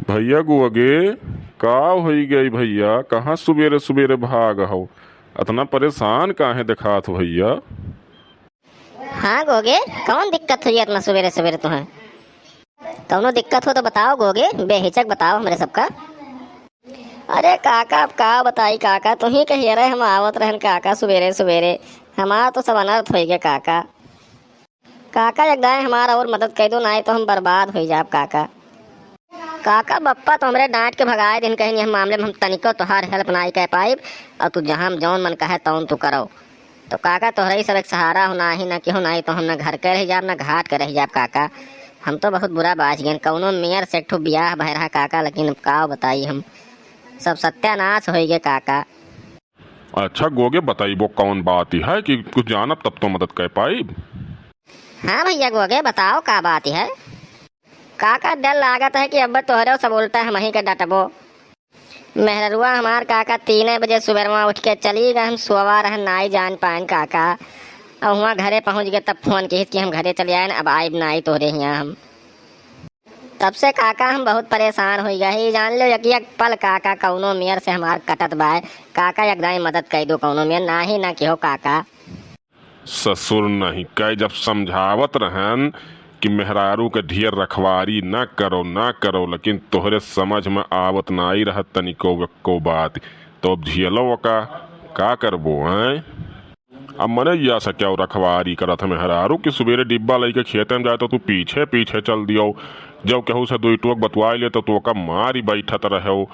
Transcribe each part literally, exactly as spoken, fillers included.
भइया गोगे, का होइ गइ भइया, कहाँ सुबेरे सुबेरे भाग हौ? अतना परेसान काहे देखात हो भइया? हाँ गोगे, कौन दिक्कत हुई अतना सुबेरे सुबेरे तुहैं? कौनो दिक्कत हो तो बताओ गोगे, बेहिचक बताओ हमरे सबका। अरे काका, अब का बताई काका, तुहीं कहिए रहे हम आवत रहन काका सुबेरे सुबेरे, हमार तो सब अनर्थ होइ गए काका। काका, एक दाएँ हमार और मदद कइ दो, नाहीं तो हम बर्बाद होइ जाब काका। काका, बप्पा तो हमरे डाँट के भगाए दिन, कहिन यह मामले में हम तनिको तोहार help नाहीं कइ पाइब, और तू जहाँ जौन मन कहे तौन तू करो। तो काका, तोहरे ही सब एक सहारा हो, नाहीं ना केहू, नाहीं तो हम ना घर के रहि जाब, ना घाट के रहि जाब काका। हम तो बहुत बुरा बाच गएन, कौनो मेयर से एक ठो बियाह भय रहा काका, लेकिन अब का बताई हम, सब सत्यानाश होइ गए काका। अच्छा गोगे, बताइबो कौन बात है कि कुछ जानब तब तो मदद कइ पाइब। हाँ भइया गोगे, बताओ का बात है? काका, डर लागत है कि अब तोहरे सब उल्टा हमहीं के डटबो। मेहररुआ हमार काका तीने बजे सुबेरवा उठि के चली गए, हम सोवा रहन नाहीं जान पाएन काका। और हुआँ घरे पहुँच गए तब फोन किहिस कि हम घरे चले आएन, अब आइब नाहीं तोहरे हियाँ हम। तब से काका हम बहुत परेसान होइ गए ही। जान लो एक एक पल काका कौनो मेयर से हमार कटत बाय। काका एक दाईं मदद कइ दो कौनो मेयर, नाहीं ना केहू काका। ससुर नहीं कहे जब समझावत रहन कि मेहरारू के ढेर रखवारी ना करो, ना करो, लेकिन तोहरे समझ में आवत नाहीं रहत तनिको एक्को बात, तो अब झेलो का, का करबो हैं? अब मने या से क्या रखवारी करत है मेहरारू कि सुबेरे डिब्बा लइके खेते में जाए तो तू पीछे पीछे चल दियो, जब केहू से दुई टोक बतवाई ले तो तू ओका मारी बैठत रहो,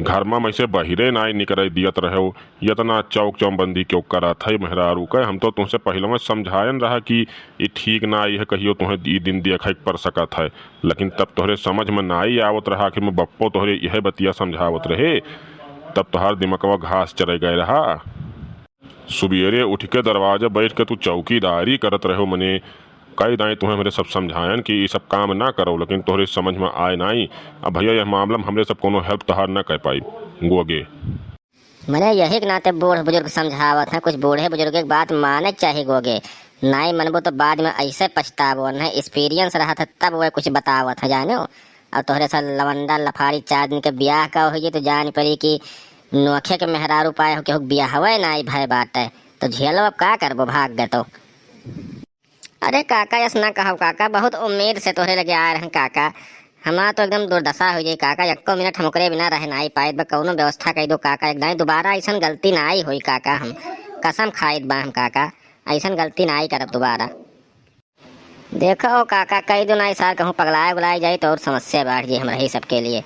घर में से बहिरे नाहीं निकरे दियत रहो, यतना चौक चौबंदी क्यों करत है मेहरारू के? हम तो तुहसे पहिले में समझायन रहा कि ई ठीक नाहीं है, कहियो तुहें ई दिन देखे के पड़ सकत है, लेकिन तब तोहरे समझ में नाहीं आवत रहा। आखिर में बप्पो तोहरे यह बतिया समझावत रहे, तब तोहार दिमकवा घास चरे गए रहा। सुबेरे उठ के दरवाजा बैठ के तू चौकीदारी करत रहो, मने कई दाईं तुहें हमरे सब समझायन कि ई सब काम ना करो, लेकिन तोहरे समझ में आए नाहीं। अब भइया यह मामला में हमरे सब कौनो help तोहार ना कइ पाई गोगे। मने यही के नाते बूढ़ बुजुर्ग समझावत हैं, कुछ बूढ़े बुजुर्ग के बात माने के चाही गोगे, नाहीं मनबो तो बाद में ऐसे पछताबो। नहीं experience रहत है तब वह कुछ बतावत है जानो। और तोहरे साथ लवंडा लफारी चार दिन के बियाह का होइए तो जान पड़ी कि नोखे के मेहरारू पाए हो केहू के बियाहवे नाहीं भय बाटे, तो झेलो अब का करबो, भाग गए तो। अरे काका, यस ना कहब काका, बहुत उम्मीद से तोहरे लगे आए रहन काका। हमार तो एकदम दुर्दशा होइ जाई काका, एक्को मिनट हम ओकरे बिना रह नाहीं पाइब, कौनो व्यवस्था कइ दो काका, एक दाईं दोबारा ऐसन गलती नाहीं होई काका, हम कसम खाइत बा हम काका, ऐसन गलती नाहीं करब दोबारा। देखो काका, कइ दो नाहीं सार कहूँ पगलाए उगलाए जाई तो और समस्या बढ़ जाई हमरा ही सबके लिए।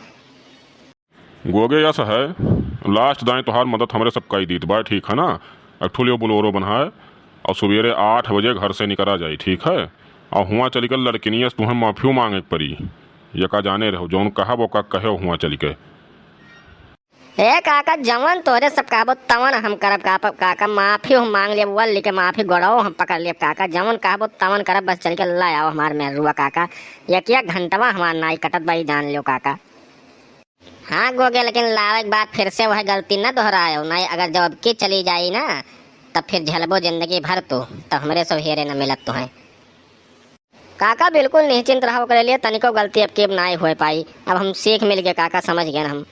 गोगे यस है, last दाईं तोहार मदद हमरे सब कइ दीत बा, ठीक है ना? एक ठो लियो बोलेरो बनाए और सुबेरे आठ बजे घर से निकरा जाई, ठीक है? और हुआँ चलिके लड़किनिया से तुहें माफियो माँगे के पड़ी। यका जाने रहो, जौन कहब ओका कहो हुआँ चलिके। ए काका, जवन तोहरे सब कहबो तवन हम करब काका, काका माफी हम माँग लेब, वल्ली के माफी गोड़ो हम पकड़ लेब काका, जवन कहबो तवन करब, बस चलिके लै आओ हमार मेहरुआ काका, एक एक घंटवा हमार नाहीं कटत बा, ई जान लियो काका। हाँ गोगे, लेकिन लावे के बाद फिर से वह गलती न दोहरायो, नाहीं अगर जब अबकी चली जाई ना, तब फिर झेलबो जिंदगी भर तू, तब हमरे सब हेरे न मिलत तुहें। काका बिल्कुल निश्चिंत रहो, ओकरे लिए तनिको गलती अबकी अब नाहीं होइ पाई। अब हम सीख मिल गए काका, समझ गए हम।